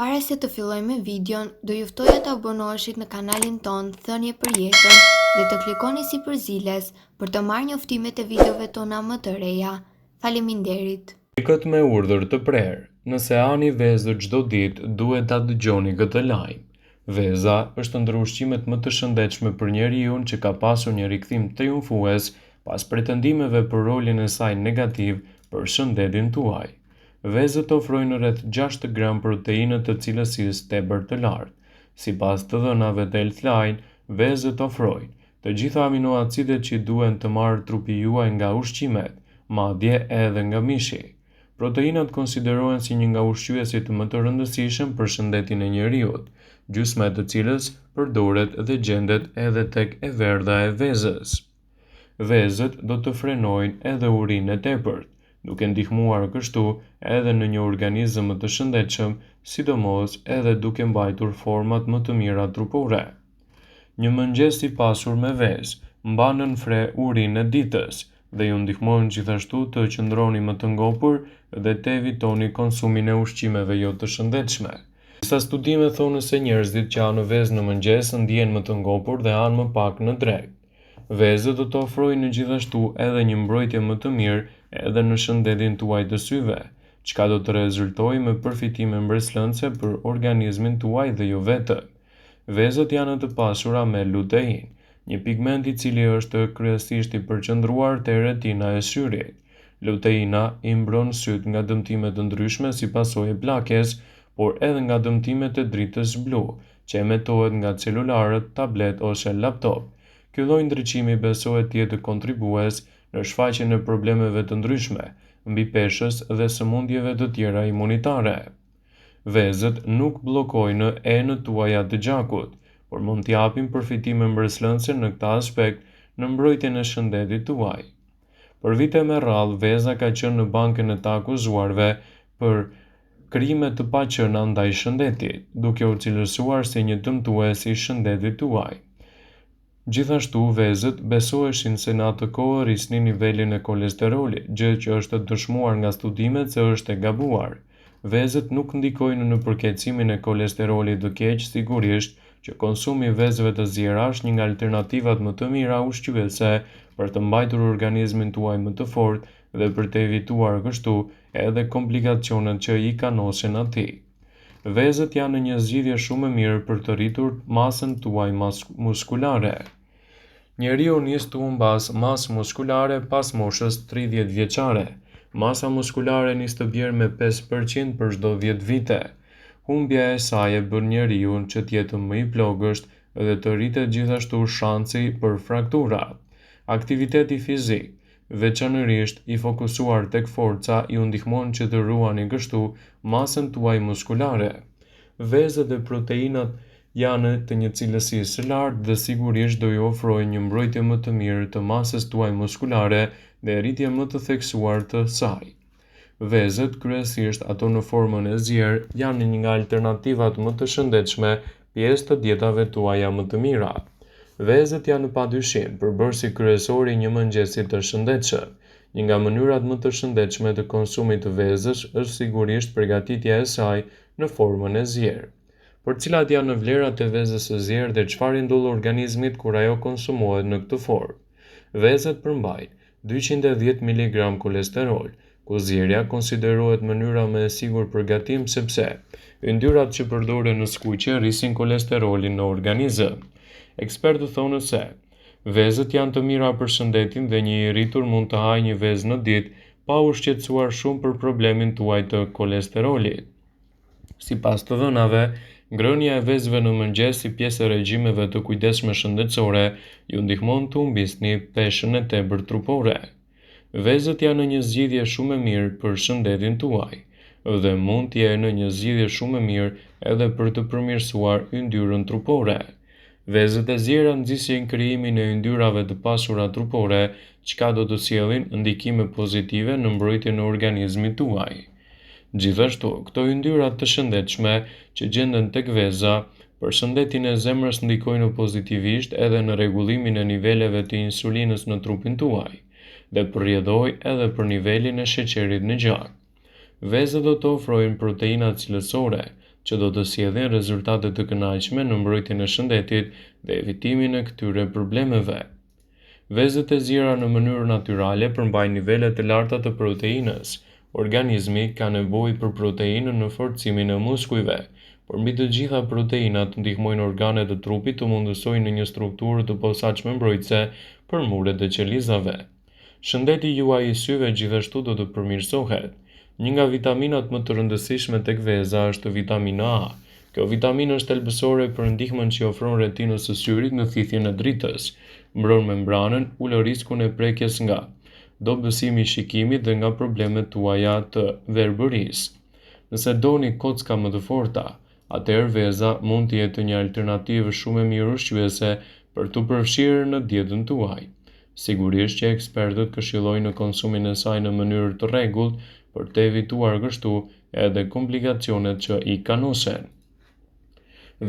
Para se të fillojmë me videon, do ju ftoja të abonoheshit në kanalin tonë Thënie për Jetën dhe të klikoni sipër ziles për të marrë njoftimet e videove tona më të reja. Faleminderit! Mjekët me urdhër të prerë, nëse hani vezë çdo ditë, duhet ta dëgjoni këtë lajm. Veza është ndër ushqimet më të shëndetshme për njeriun që ka pasur një rikthim triumfues pas pretendimeve për rolin e saj negativ për shëndetin tuaj. Vezët ofrojnë rreth 6 gram proteinë të cilësisë tepër të lartë. Sipas të dhënave të Healthline, vezët ofrojnë të gjitha aminoacidet që duhen të marrë trupi juaj nga ushqimet, madje edhe nga mishi. Proteinat konsiderohen si një nga ushqyesit më të rëndësishëm për shëndetin e njeriut, gjysma e të cilës përdoret dhe gjendet edhe tek e verdha e vezës. Vezët do të frenojnë edhe urinë e tepërt, duke ndihmuar kështu edhe në një organizëm më të shëndetshëm, sidomos edhe duke mbajtur format më të mira trupore. Një mëngjes i pasur me vezë mban nën fre urinë e ditës dhe ju ndihmon gjithashtu të qëndroni më të ngopur dhe të evitoni konsumin e ushqimeve jo të shëndetshme. Disa studime thonë se njerëzit që hanë vezë në mëngjes ndihen më të ngopur dhe hanë më pak në drekë. Vezët do të ofrojnë gjithashtu edhe një mbrojtje më të mirë edhe në shëndetin tuaj të syve, çka do të rezultojë me përfitime mbresëlënëse për organizmin tuaj dhe jo vetëm. Vezët janë të pasura me luteinë, një pigment i cili është kryesisht i përqendruar te retina e syrit. Luteina i mbron sytë nga dëmtime të ndryshme si pasojë e plakjes, por edhe nga dëmtimet e dritës blu, që emetohet nga celularët, tablet ose laptop. Ky lloj ndriçimi besohet të jetë kontribues në shfaqjen e problemeve të ndryshme, mbipeshës dhe sëmundjeve të tjera imunitare. Vezët nuk bllokojnë enët tuaja të gjakut, por mund të japin përfitime mbresëlënëse në këtë aspekt në mbrojtjen e shëndetit tuaj. Për vite me radhë, veza ka qenë në bankën e të akuzuarve për krime të paqena ndaj shëndetit, duke u cilësuar si një dëmtues i shëndetit tuaj. Gjithashtu, vezët besoheshin se në atë kohë rrisnin nivelin e kolesterolit, gjë që është dëshmuar nga studimet se është e gabuar. Vezët nuk ndikojnë në përkeqësimin e kolesterolit të keq, sigurisht që konsumi i vezëve të ziera është një nga alternativat më të mira ushqyese për të mbajtur organizmin tuaj më të fortë dhe për të evituar kështu edhe komplikacionet që i kanosen atij. Vezët janë një zgjidhje shumë e mirë për të rritur masën tuaj muskulare. Njeriu nis të humbasë masë muskulare pas moshës 30 vjeçare. Masa muskulare nis të bjerë me 5% për çdo 10 vite. Humbja e saj e bën njeriun që të jetë më i plogësht dhe të rritet gjithashtu shansi për fraktura. Aktiviteti fizik, veçanërisht i fokusuar tek forca, ju ndihmon që të ruani kështu masën tuaj muskulare. Vezët dhe proteinat janë të një cilësisë së lartë dhe sigurisht do ju ofrojnë një mbrojtje më të mirë të masës tuaj muskulare dhe rritje më të theksuar të saj. Vezët, kryesisht ato në formën e zier, janë një nga alternativat më të shëndetshme pjesë të dietave tuaja më të mira. Vezët janë padyshim përbërësi kryesor i një mëngjesi të shëndetshëm. Një nga mënyrat më të shëndetshme të konsumit të vezës është sigurisht përgatitja e saj në formën e zier. Por cilat janë vlerat e vezës së zier dhe çfarë i ndodh organizmit kur ajo konsumohet në këtë formë? Vezët përmbajnë 210 miligram kolesterol, ku zierja konsiderohet mënyra më e sigurt për gatim sepse yndyrat që përdoren në skuqje rrisin kolesterolin në organizëm. Ekspertët thonë se vezët janë të mira për shëndetin dhe një i rritur mund të hajë një vezë në ditë pa u shqetësuar shumë për problemin tuaj të kolesterolit. Sipas të dhënave, ngrënia e vezëve në mëngjes si pjesë e regjimeve të kujdesshme shëndetësore ju ndihmon të humbisni peshën e tepërt trupore. Vezët janë një zgjidhje shumë e mirë për shëndetin tuaj dhe mund të jenë një zgjidhje shumë e mirë edhe për të përmirësuar yndyrën trupore. Vezët e ziera nxisin krijimin e yndyrave të pasura trupore, çka do të sjellin ndikime pozitive në mbrojtjen e organizmit tuaj. Gjithashtu, këto yndyra të shëndetshme që gjenden tek veza, për shëndetin e zemrës ndikojnë pozitivisht edhe në rregullimin e niveleve të insulinës në trupin tuaj dhe për rrjedhojë edhe për nivelin e sheqerit në gjak. Vezët do të ofrojnë proteina cilësore, që do të sjellin rezultate të kënaqshme në mbrojtjen e shëndetit dhe evitimin e këtyre problemeve. Vezët e ziera në mënyrë natyrale përmbajnë nivele të larta të proteinës. Organizmi ka nevojë për proteinë në forcimin e muskujve, por mbi të gjitha proteinat ndihmojnë organet e trupit të mundësojnë një strukturë të posaçme mbrojtëse për muret e qelizave. Shëndeti juaj i syve gjithashtu do të përmirësohet. Një nga vitaminat më të rëndësishme tek veza është vitamina A. Kjo vitaminë është thelbësore për ndihmën që i ofron retinës së syrit në thithjen e dritës, mbron membranën, ul riskun e prekjes nga dobësimi i shikimit dhe nga problemet tuaja të verbërisë. Nëse doni kocka më të forta, atëherë veza mund të jetë një alternativë shumë e mirë ushqyese për t'u përfshirë në dietën tuaj. Sigurisht që ekspertët këshillojnë konsumin e saj në mënyrë të rregullt për të evituar kështu edhe komplikacionet që i kanosen.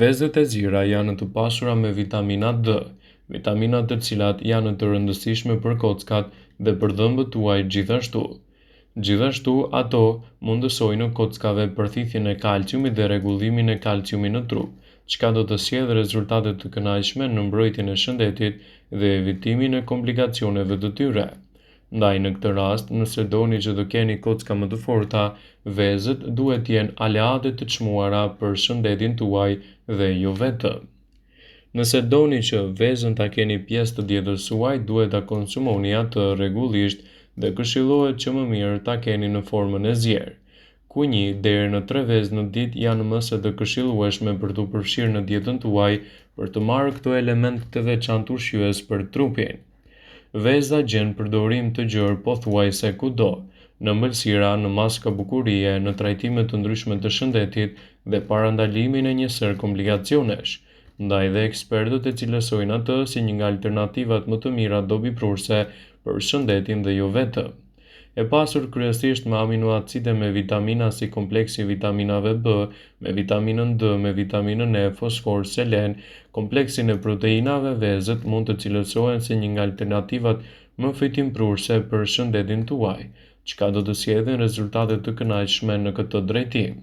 Vezët e ziera janë të pasura me vitamina D, vitamina të cilat janë të rëndësishme për kockat dhe për dhëmbët tuaj gjithashtu. Gjithashtu, ato mundësojnë kockave përthithjen e kalciumit dhe rregullimin e kalciumit në trup, çka do të sjellë rezultate të kënaqshme në mbrojtjen e shëndetit dhe evitimin e komplikacioneve të tyre. Ndaj në këtë rast, nëse doni që të keni kocka më të forta, vezët duhet të jenë aleate të çmuara për shëndetin tuaj dhe jo vetëm. Nëse doni që vezën ta keni pjesë të dietës suaj, duhet ta konsumoni atë rregullisht dhe këshillohet që më mirë ta keni në formën e zier. Ku një deri në tre vezë në ditë janë më se të këshillueshme për t'u përfshirë në dietën tuaj për të marrë këto elementë të veçantë ushqyes për trupin. Veza gjen përdorim të gjerë pothuajse kudo, në ëmbëlsira, në maska bukurie, në trajtime të ndryshme të shëndetit dhe parandalimin e një sërë komplikacionesh. Ndaj dhe ekspertët e cilësojnë atë si një nga alternativat më të mira dobiprurëse për shëndetin dhe jo vetëm. E pasur kryesisht me aminoacide me vitamina si kompleksi i vitaminave B, me vitaminën D, me vitaminën E, fosfor, selen, kompleksin e proteinave, vezët mund të cilësohen si një nga alternativat më fitimprurëse për shëndetin tuaj, çka do të sjellin rezultate të kënaqshme në këtë drejtim.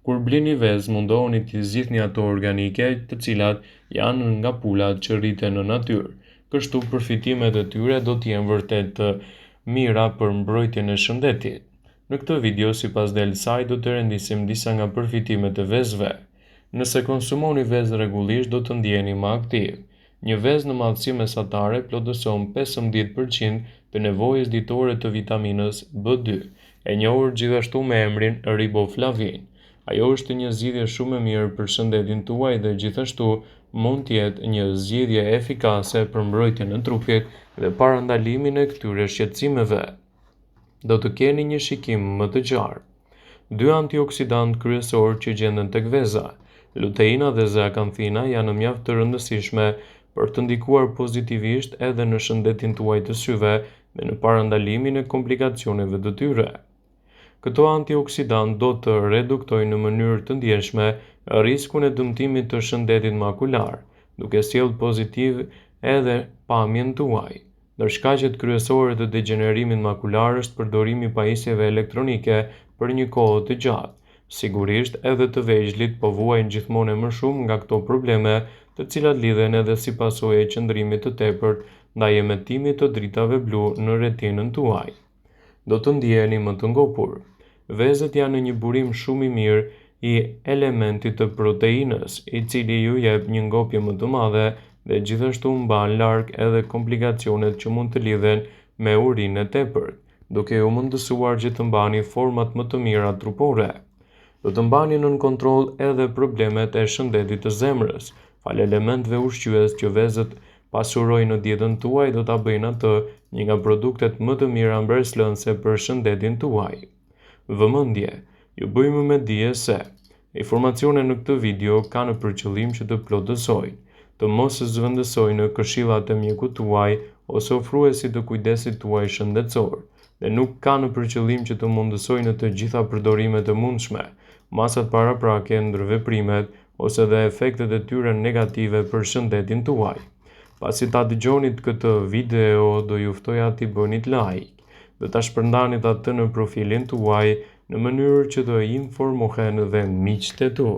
Kur blini vezë, mundohuni t'i zgjidhni ato organike, të cilat janë nga pulat që rriten në natyrë. Kështu përfitimet e tyre do të jenë vërtet të mira për mbrojtjen e shëndetit. Në këtë video, sipas Delsaj, do të rendisim disa nga përfitimet e vezëve. Nëse konsumoni vezë rregullisht, do të ndiheni më aktiv. Një vezë në madhësi mesatare plotëson 15% të nevojës ditore të vitaminës B2, e njohur gjithashtu me emrin riboflavin. Ajo është një zgjidhje shumë e mirë për shëndetin tuaj dhe gjithashtu mund të jetë një zgjidhje efikase për mbrojtjen e trupit dhe parandalimin e këtyre shqetësimeve. Do të keni një shikim më të qartë. Dy antioksidantë kryesorë që gjenden tek veza, luteina dhe zeakanthina janë mjaft të rëndësishme për të ndikuar pozitivisht edhe në shëndetin tuaj të syve dhe në parandalimin e komplikacioneve të tyre. Këto antioksidantë do të reduktojnë në mënyrë të ndjeshme riskun e dëmtimit të shëndetit makular, duke sjellë pozitiv edhe pamjen tuaj. Ndër shkaqet kryesore të degjenerimit makular është përdorimi i pajisjeve elektronike për një kohë të gjatë. Sigurisht, edhe të vegjlit po vuajnë gjithmonë e më shumë nga këto probleme, të cilat lidhen edhe si pasojë e qëndrimit të tepërt ndaj emetimit të dritave blu në retinën tuaj. Do të ndiheni më të ngopur. Vezët janë një burim shumë i mirë i elementit të proteinës, i cili ju jep një ngopje më të madhe dhe gjithashtu mban larg edhe komplikacionet që mund të lidhen me urinë e tepërt, duke ju mundësuar që të mbani format më të mira trupore. Do të mbani nën kontroll edhe problemet e shëndetit të zemrës, falë elementëve ushqyes që vezët pasurojnë në dietën tuaj do ta bëjnë atë një nga produktet më të mira mbresëlënëse për shëndetin tuaj. Vëmendje! Ju bëjmë me dije se informacionet në këtë video kanë për qëllim që të plotësojnë, të mos zëvendësojnë këshillat e mjekut tuaj ose ofruesit të kujdesit tuaj shëndetësor dhe nuk kanë për qëllim që të mundësojnë të gjitha përdorimet e mundshme, masat paraprake, ndërveprimet ose dhe efektet e tyre negative për shëndetin tuaj. Pasi ta dëgjonit këtë video, do ju ftoja t'i bënit like dhe ta shpërndanit atë në profilin tuaj. në mënyrë që të informohen dhe miqtë e tu.